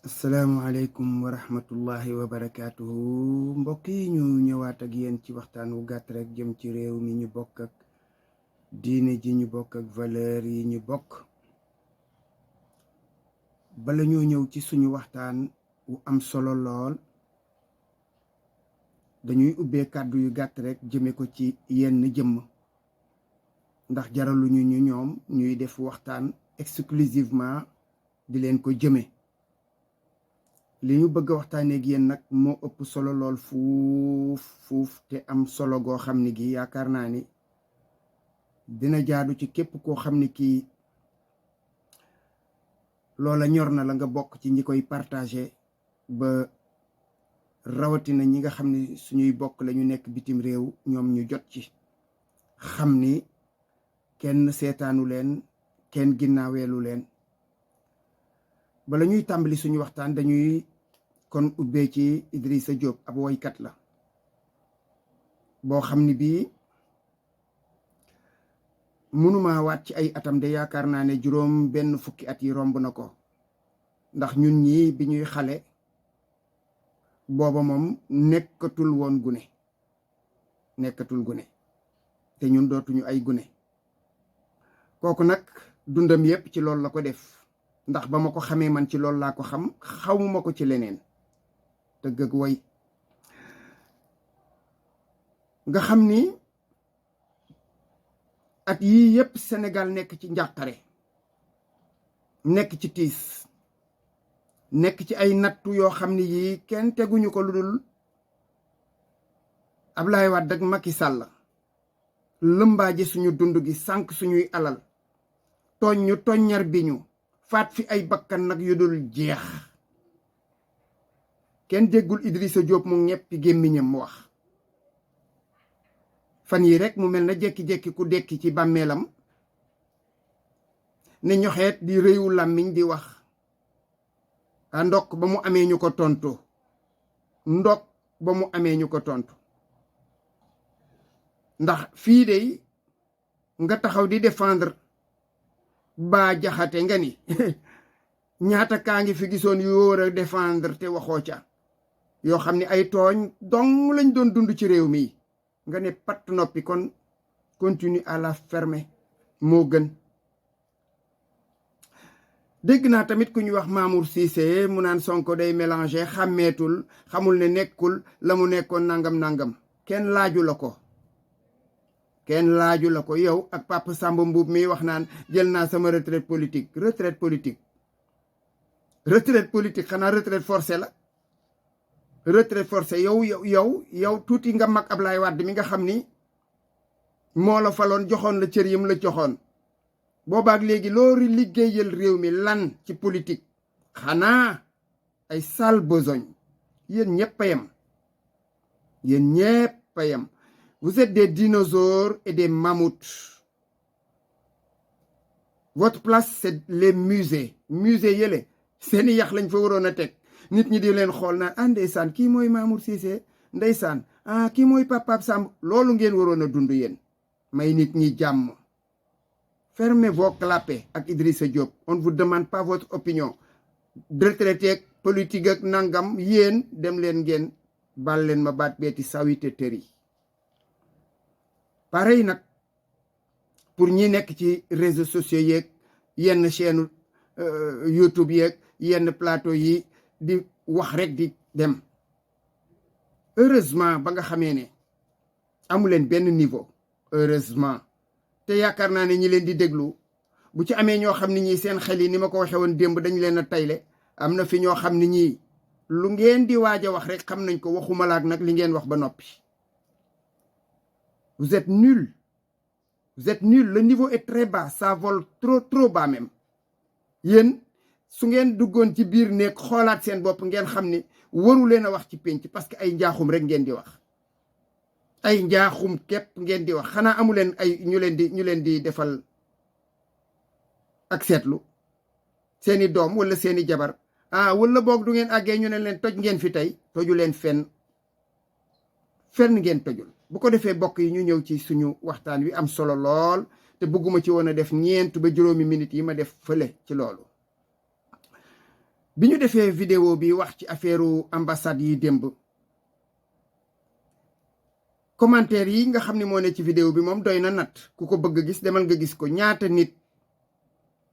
asalaamualeykum wa rahmatullahi wa barakaatuhu mbokk yi ñu ñëwaat ak yéen ci waxtaan wu gàtt rek jëm ci réew mi ñu bokk ak diine ji ñu bokk ak valeur yi ñu bokk. bala ñoo ñëw ci suñu waxtaan wu am solo lool dañuy ubbee kàddu yu gàtt rek jëme ko ci yenn jëmm ndax jaraluñu ñu ñoom ñuy def waxtaan exclusivement di leen ko jëme. li ñu bëgg a waxtaanee ak yéen nag moo ëpp solo lool fuuf te am solo goo xam ne gi yaakaar naa ni dina jaadu ci képp koo xam ne kii loola ñor na la nga bokk ci ñi koy partagé ba rawatina ñi nga xam ne suñuy bokk lañu nekk bitim réew ñoom ñu jot ci xam ni kenn seetaanu leen kenn ginnaaweelu leen. bala ñuy tàmbali suñu waxtaan dañuy kon ubbee ci Idrissa Diop ab woykat la boo xam ni bii mënuma waat ci ay atam de yaakaar naa ne juróom benn fukki at yi romb na ko ndax ñun ñii bi ñuy xale booba moom nekkatul gune te ñun dootuñu ay gune. kooku nag dundam yépp ci loolu la ko def ndax ba ma ko xamee man ci loolu laa ko xam xamuma ko ci leneen tëgg ak woy nga xam ni at yii yépp Sénégal nekk ci njàqare nekk ci tiis nekk ci ay nattu yoo xam ni yii kenn teguñu ko lu dul Ablaye Wade ak Macky Sall lëmbaaje suñu dund gi sànq suñuy alal tooñ ñu toññar bi ñu faat fi ay bakkan nag yu dul jeex kenn déggul Idrissa Diop mu ñeppi gémmiñam mu wax fan yi rek mu mel na jekki-jekki ku dekki ci bàmmeelam ne ñoxeet di réewu làmmiñ di wax a ndokk ba mu amee ñu ko tontu ndokk ba mu amee ñu ko tontu ndax fii de nga taxaw di défendre Bah Diakhaté nga ni ñaata kaa ngi fi gisoon yu war a défendre te waxoo ca yoo xam ne ay tooñ dong lañ doon dund ci réew mi nga ne patt noppi kon continue à la fermer moo gën. dégg naa tamit ku ñuy wax Mamour Cissé mu naan Sonko day mélanger xàmmeetul xamul ne nekkul la mu nekkoon nangam kenn laaju la ko yow ak Papa Samba Mbuub mi wax naan jël naa sama retraite politique xanaa retraite forcée la retraite forcée yow tuuti nga mag Ablaye Wade mi nga xam ni moo la faloon joxoon la cër yim la joxoon boobaak léegi loolu liggéeyal réew mi lan ci politique xanaa ay sale besogne yéen ñëpp a yem vous êtes des dinosaures et des mammouths. Votre place, c'est les musées. Musée yële seeni yax lañ fa waroon a teg nit ñi di leen xool naan ah ndeysaan kii mooy Mamour Cissé ndeysaan ah kii mooy Papa Samb loolu ngeen waroon a dund yéen may nit ñi jàmm. Fermez vos clapets ak Idrissa Diop on ne vous demande pas votre opinion retraité ak politique ak nangam yéen dem leen ngeen bal leen ma baat beeti sawite tëri. pareil nag pour ñi nekk ci réseaux sociaux yeeg yenn chaîne YouTube yeeg yenn plateau yi di wax rek di dem heureusement ba nga xamee ne amuleen benn niveau heureusement te yaakaar naa ne ñi leen di déglu bu ci amee ñoo xam ne ñii seen xel yi ni ma ko waxee woon démb dañ leen a tayle am na fi ñoo xam ne ñii lu ngeen di waaj a wax rek xam nañ ko waxumalaak nag li ngeen wax ba noppi. Vous êtes nuls. Le niveau est très bas. Ça vole trop bas même. yéen su ngeen duggoon ci biir nekk xoolaat seen bopp ngeen xam ni waru leen a wax ci penc parce que ay njaaxum rek ngeen di wax. ay njaaxum képp ngeen di wax xanaa amu leen ay ñu leen di defal ak seetlu seeni doom wala seeni jabar wala boog du ngeen àggee ñu ne leen toj ngeen fi tey toju leen fenn ngeen tojul. bu ko defee bokk yi ñu ñëw ci suñu waxtaan wi am solo lool te bëgguma ci woon a def ñeent ba juróomi minutes yi ma def fële ci loolu bi ñu defee vidéo bi wax ci affaire ambassade yi démb commentaire yi nga xam ne moo ne ci vidéo bi moom doy na nat ku ko bëgg gis demal nga gis ko ñaata nit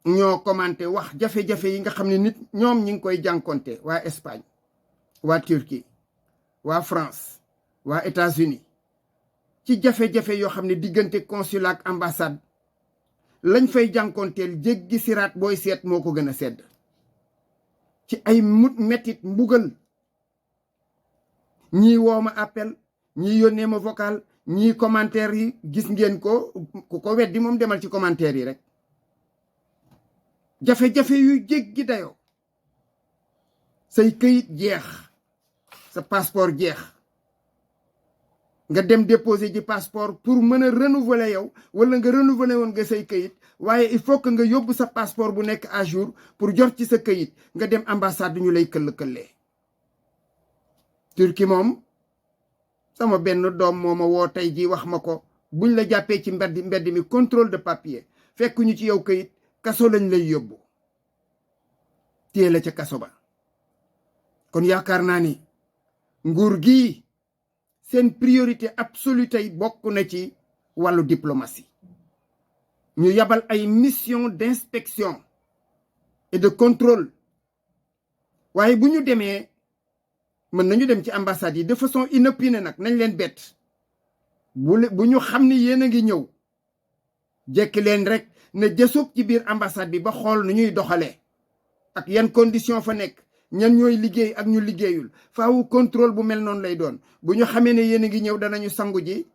ñoo commenté wax jafe-jafe yi nga xam ne nit ñoom ñi ngi koy jànkonte waa Espagne waa Turquie waa France waa États-Unis ci jafe-jafe yoo xam ne diggante consulat ak ambassade lañ fay jànkonteel jéggi siraat booy seet moo ko gën a sedd ci ay mettit mbugal ñii woo ma appel ñii yónnee ma vocal ñii commentaire yi gis ngeen ko ku ko weddi moom demal ci commentaire yi rek jafe-jafe yu jéggi dayoo say këyit jeex sa passeport jeex nga dem déposer ji passeport pour mën a renouveler yow wala nga renouveler woon nga say këyit waaye il faut que nga yóbbu sa passeport bu nekk à jour pour jot ci sa këyit nga dem ambassade ñu lay këll-këllee Turquie moom sama benn doom moo ma woo tey ji wax ma ko buñ la jàppee ci mbedd mi contrôle de papier fekk ñu ci yow këyit kaso lañ lay yóbbu téye la ca kaso ba kon yaakaar naa ni nguur gi seen priorité absolue tey bokk na ci wàllu diplomatie ñu yabal ay mission d'inspection et de contrôle waaye bu ñu demee mën nañu dem ci ambassade yi de façon inopinée nag nañ leen bett bu ñu xam ni yéen a ngi ñëw jekki leen rek ne jësub ci biir ambassade bi ba xool nu ñuy doxalee ak yan condition fa nekk ñan ñooy liggéey ak ñu liggéeyul faawu contrôle bu mel noonu lay doon bu ñu xamee ne yéen a ngi ñëw danañu sangu ji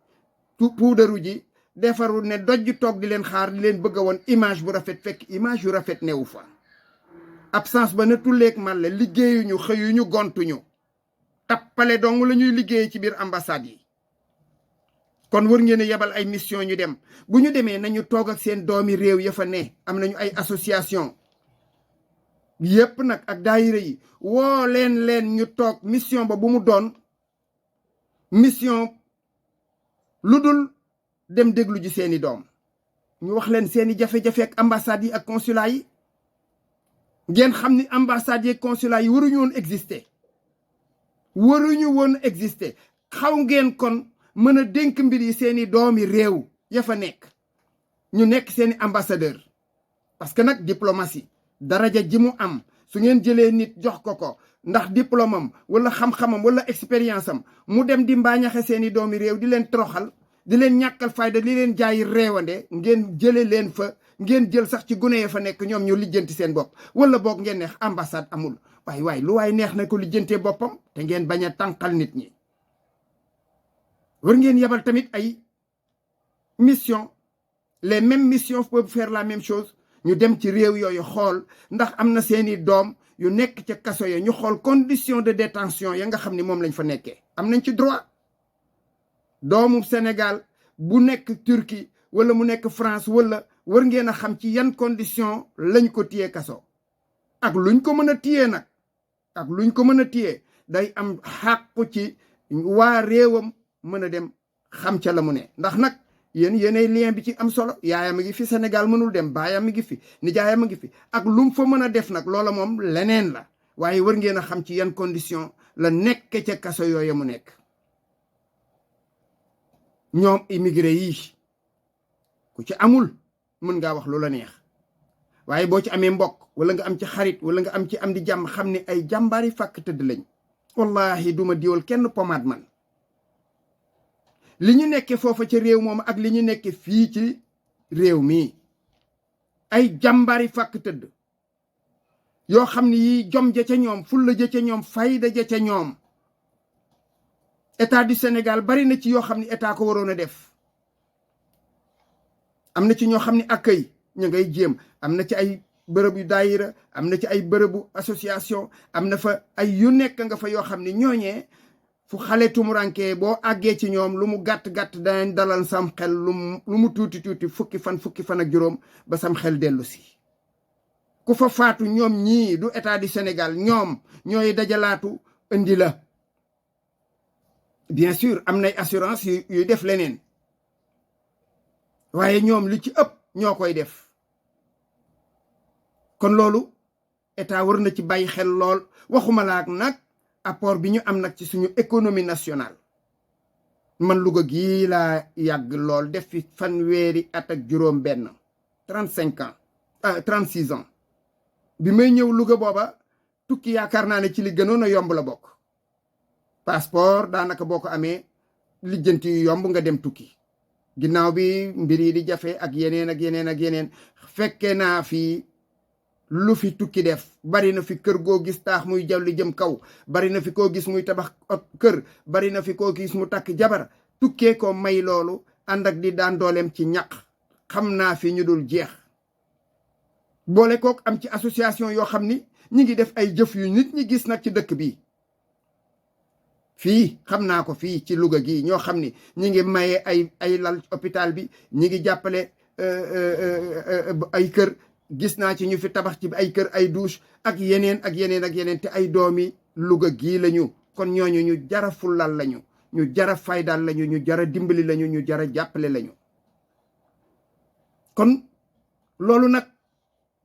puudaru ji defaru ne dojj toog di leen xaar di leen bëgg a woon image bu rafet fekk image yu rafet newu fa absence ba na tulleeg man la liggéeyuñu xëyuñu gontuñu tappale dong la ñuy liggéey ci biir ambassade yi kon war ngeen a yebal ay mission ñu dem bu ñu demee nañu toog ak seen doomi réew ya fa ne am nañu ay association yépp nag ak daayira yi woo leen ñu toog mission ba bu mu doon mission lu dul dem déglu ji seeni doom ñu wax leen seeni jafe-jafe ak ambassade yi ak consulat yi ngeen xam ni ambassade yi ak consulat yi waruñu woon exister xaw ngeen kon mën a dénk mbir yi seeni doomi réew ya fa nekk ñu nekk seeni ambassadeur parce que nag diplomatie daraja ji mu am su ngeen jëlee nit jox ko ndax diplôme am wala xam-xamam wala expérience am mu dem di mbaañaxe seeni doomi réew di leen toroxal di leen ñàkkal fayda di leen jaayi réewande ngeen jële leen fa ngeen jël sax ci gune ya fa nekk ñoom ñu lijjanti seen bopp wala boog ngeen neex ambassade amul waay lu waay neex na ko lijjantee boppam te ngeen bañ a tànqal nit ñi war ngeen yebal tamit ay mission les mêmes missions peuvent faire la même chose ñu dem ci réew yooyu xool ndax am na seeni doom yu nekk ca kaso ya ñu xool condition de détention ya nga xam ni moom lañ fa nekkee am nañ ci droit doomu Sénégal bu nekk Turquie wala mu nekk France wala war ngeen a xam ci yan condition lañ ko téye kaso ak luñ ko mën a téye nag ak luñ ko mën a téye day am xàqu ci waa réewam mën a dem xam ca la mu ne ndax nag yéenay lien bi ci am solo yaayam a ngi fi Sénégal mënul dem baayam a ngi fi nijaayam a ngi fi ak lu mu fa mën a def nag loola moom leneen la waaye war ngeen a xam ci yan condition la nekk ca kaso yooya mu nekk ñoom immigré yi ku ci amul mën ngaa wax lu la neex waaye boo ci amee mbokk wala nga am ci xarit wala nga am ci am di jàmm xam ne ay jàmbaari fàkk tëdd lañ wallahi duma diwal kenn pomaat man li ñu nekke foofa ca réew moom ak li ñu nekke fii ci réew mi ay jàmbaari fàkk tëdd yoo xam ne yi jom ja ca ñoom fulla ja ca ñoom fayda ja ca ñoom état du Sénégal bari na ci yoo xam ne état ko waroon a def am na ci ñoo xam ne accueil ñu ngay jéem am na ci ay bërëb yu daayira am na ci ay bërëbu association am na fa ay yu nekk nga fa yoo xam ne ñooñee fu xale tumuranke boo àggee ci ñoom lu mu gàtt-gàtt danañ dalal sam xel lu mu tuuti fukki fan ak juróom ba sam xel dellu si ku fa faatu ñoom ñii du état du Sénégal ñoom ñooy dajalaatu indi la bien sûr am nay assurance yu def leneen waaye ñoom li ci ëpp ñoo koy def kon loolu état war na ci bàyyi xel lool waxuma laak nag apport bi ñu am nag ci suñu économie nationale. man Louga gii laa yàgg lool def fi fanweeri at ak juróom benn 35 ans 36 ans bi may ñëw Louga booba tukki yaakaar naa ne ci li gënoon a yomb la bokk. passeport daanaka boo ko amee lijjanti yu yomb nga dem tukki. ginnaaw bi mbir yi di jafe ak yeneen ak yeneen ak yeneen fekke naa fi lu fi tukki def bari na fi kër goo gis taax muy jawli jëm kaw bari na fi koo gis muy tabax kër bari na fi koo gis mu takk jabar tukkee ko may loolu ànd ak di daan dooleem ci ñaq xam naa fi ñu dul jeex. boole kook am ci association yoo xam ni ñi ngi def ay jëf yu nit ñi gis nag ci dëkk bi. fii xam naa ko fii ci Louga gi ñoo xam ni ñi ngi maye ay lal hôpital bi ñi ngi jàppale ay kër gis naa ci ñu fi tabax ci ay kër ay douche ak yeneen ak yeneen ak yeneen te ay doomi Louga gii lañu. kon ñooñu ñu jara fullal lañu ñu jara faydal lañu ñu jara dimbali lañu ñu jara jàppale lañu. kon loolu nag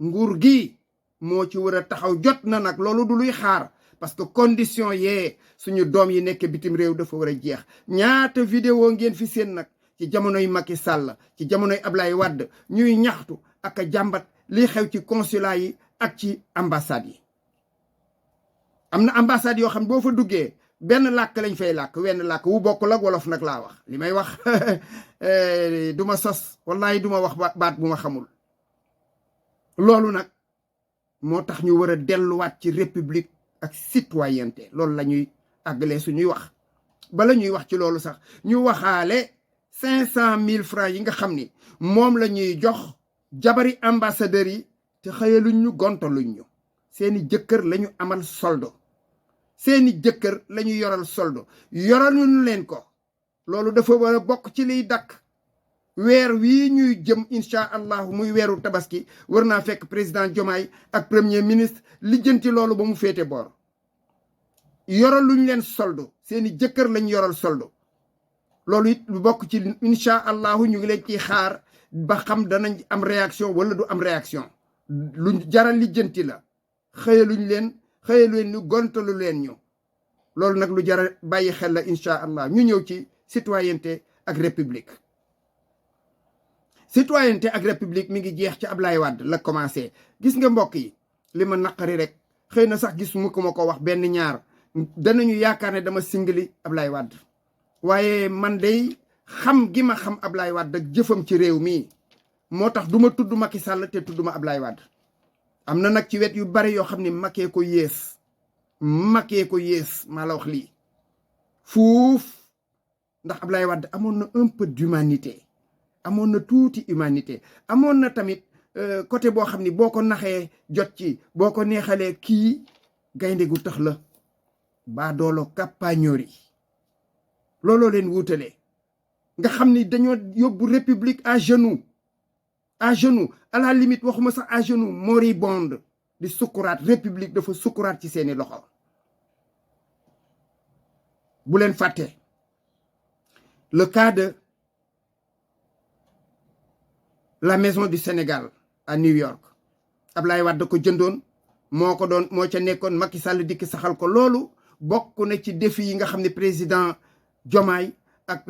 nguur gi moo ci war a taxaw jot na nag loolu du luy xaar. parce que condition yee suñu doom yi nekk bitim réew dafa war a jeex. ñaata vidéo ngeen fi seen nag ci jamonoy Macky Sall ci jamonoy Ablaye Wade ñuy ñaxtu ak a jàmbat li xew ci consulat yi ak ci ambassade yi. am na ambassade yoo xam boo fa duggee benn làkk lañ fay làkk wenn làkk wu bokkul ak wolof nag laa wax li may wax du ma sos wallahi du ma wax baat bu ma xamul. loolu nag moo tax ñu war a delluwaat ci république ak citoyenneté loolu la ñuy àggalee suñuy wax. bala ñuy wax ci loolu sax ñu waxaale 500 000 francs yi nga xam ni moom la ñuy jox jabari ambassadeurs yi te xëyaluñ ñu gontaluñ ñu. seeni jëkkër lañu amal soldo seeni jëkkër lañu yoral soldo yoraluñu leen ko. loolu dafa war a bokk ci liy dakk. weer wii ñuy jëm incha allah muy weeru tabaski war naa fekk président Diomaye ak premier ministre lijjanti loolu ba mu féete boor. yoraluñ leen soldo seeni jëkkër lañ yoral soldo. loolu it lu bokk ci incha allahu ñu ngi leen ciy xaar ba xam danañ am réaction wala du am réaction. lu jaral lijjanti la. xëyaluñ leen ñu gontalu leen ñu. loolu nag lu jara bàyyi xel la incha allah ñu ñëw ci citoyenneté ak république. citoyenneté ak république mi ngi jeex ci Ablaye Wade la commencé. gis nga mbokk yi li ma naqari rek xëy na sax gis mu ko ma ko wax benn ñaar danañu yaakaar ne dama singali Ablaye Wade. waaye man day xam gi ma xam Ablaye Wade ak jëfam ci réew mi moo tax du ma tudd Macky Sall te tudd ma Ablaye Wade. am na nag ci wet yu bari yoo xam ne Macky ko yées maa la wax lii fuuf. ndax Ablaye Wade amoon na un peu d'humanité amoon na tuuti humanité amoon na tamit côté boo xam ni boo ko naxee jot ci boo ko neexalee kii gaynde gu tax la baa doolo kàppaañoori looloo leen wuutale nga xam ni dañoo yóbbu république à genoux à la limite waxuma sax à genoux moribonde di sukkuraat république dafa sukkuraat ci seeni loxo. bu leen fàtte le cas de la maison du Sénégal à New York. Ablaye Wade ko jëndoon moo ca nekkoon Macky Sall dikk saxal ko. loolu bokk na ci défi yi nga xam ne président Diomaye ak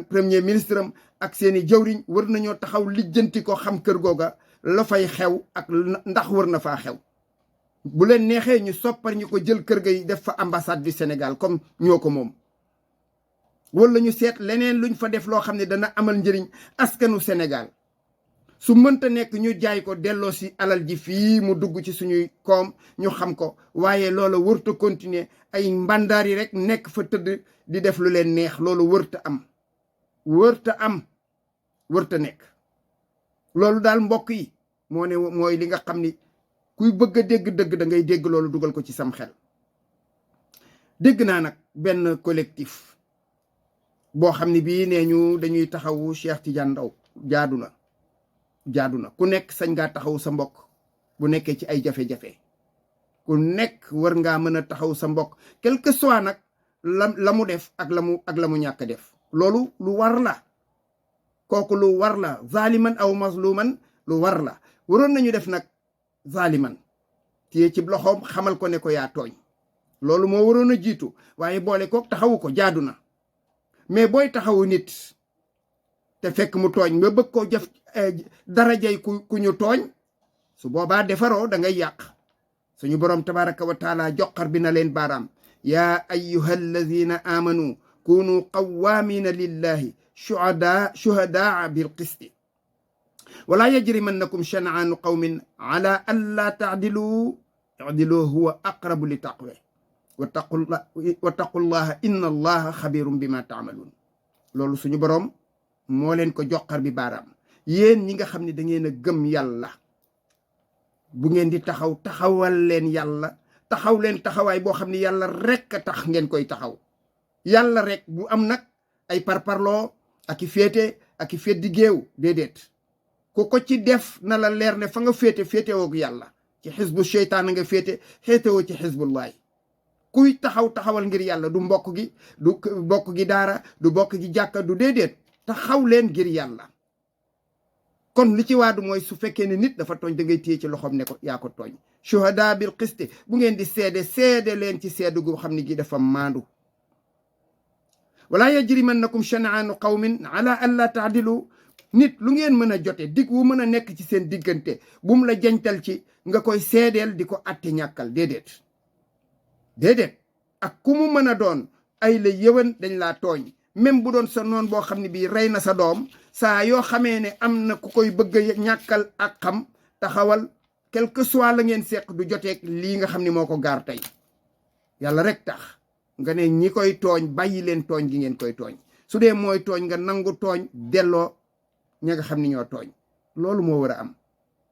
premier ministre am ak seeni jawriñ war nañoo taxaw lijjanti ko xam kër googa la fay xew ak ndax war na faa xew. bu leen neexee ñu soppar ñu ko jël kër ga yi def fa ambassade du Sénégal comme ñoo ko moom. wala ñu seet leneen luñ fa def loo xam ne dana amal njëriñ askanu Sénégal. su mënta nekk ñu jaay ko delloo si alal ji fii mu dugg ci suñuy koom ñu xam ko. waaye loola wërta continuer ay mbandaar yi rek nekk fa tëdd di def lu leen neex. loolu wërta nekk. loolu daal mbokk yi mooy li nga xam ni kuy bëgg a dégg dëgg da ngay dégg loolu dugal ko ci sam xel. dégg naa nag benn collectif boo xam ne bii nee ñu dañuy taxawu Cheikh Tidiane Ndao. jaadu na ku nekk sañ ngaa taxaw sa mbokk bu nekkee ci ay jafe-jafe. ku nekk war ngaa mën a taxaw sa mbokk quel que soit nag la mu def ak la mu ñàkk def. loolu lu war la. kooku lu war la zaliman aw mazluman lu war la. waroon nañu def nag zaliman téye ci loxoom xamal ko ne ko yaa tooñ loolu moo waroon a jiitu waaye boole ko taxawu ko jaadu na mais booy taxawu nit te fekk mu tooñ nga bëgg koo jëf darajay ku ñu tooñ su boobaa defaroo da ngay yàq suñu boroom tabaraka wa taala joxar bi na leen baaraam yaa ayyuha alladina amanu kunu qawamina lillahi shuhadaa bilqisti wala yajrimannakum shana'aanu qawmin ala an laa taadilu idilu huwa aqrabu li taqwa wattaqullaha inna allaha xabirum bima taamaluun loolu suñu boroom moo leen ko joxar bi baaraam yéen ñi nga xam ne da ngeen a gëm yàlla bu ngeen di taxawal leen yàlla taxaw leen taxawaay boo xam ne yàlla rek a tax ngeen koy taxaw yàlla rek bu am nag ay parparloo ak i féete ak i féet di géew déedéet ku ko ci def na la leer ne fa nga féetewoo yàlla ci xisbu seytaan nga féetewoo ci xisbullahi kuy taxawal ngir yàlla du mbokk gi daara du bokk gi jàkka du déedéet taxaw leen ngir yàlla kon li ci waadu mooy su fekkee ne nit dafa tooñ da ngay téye ci loxoom ne ko yaa ko tooñ shuhada bil qisti bu ngeen di seede leen ci seede gu xam ne gi dafa maandu wala yajrimannakum shana'aanu qawmin ala an la taadilu nit lu ngeen mën a jote dig wu mën a nekk ci seen diggante bu mu la jañtal ci nga koy seedeel di ko atte ñàkkal déedéet ak ku mu mën a doon ay la yëwan dañ laa tooñ même bu doon sa noon boo xam ne bii rey na sa doom saa yoo xamee ne am na ku koy bëgg a ñàkkal ak xam taxawal quel que soit la ngeen seq du joteeg lii nga xam ne moo ko gaar tey yàlla rek tax nga ne ñi koy tooñ bàyyi leen tooñ gi ngeen koy tooñ su dee mooy tooñ nga nangu tooñ delloo ña nga xam ne ñoo tooñ loolu moo war a am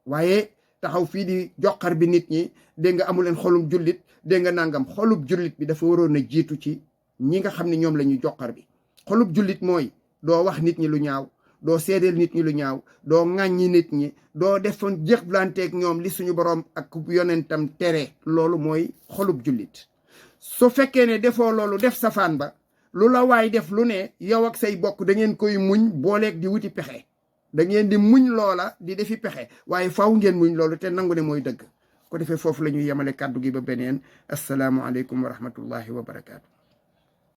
waaye taxaw fii di joxar bi nit ñi dégg nga amu leen xolub jullit dégg nga nangam xolub jullit bi dafa waroon a jiitu ci ñi nga xam ne ñoom la ñu joxar bi xolub jullit mooy doo wax nit ñi lu ñaaw doo seedeel nit ñi lu ñaaw doo ŋàññi nit ñi doo defoon jëflanteeg ñoom li suñu boroom ak yonentam tere loolu mooy xolub jullit su fekkee ne defoo loolu def safaan ba lu la waay def lu ne yow ak say bokk da ngeen koy muñ booleeg di wuti pexe da ngeen di muñ loola di defi pexe waaye faw ngeen muñ loolu te nangu ne mooy dëgg ko defee foofu la ñuy yemale kàddu gi ba beneen asalaamu aleykum wa rahmatullahi wa barakaatu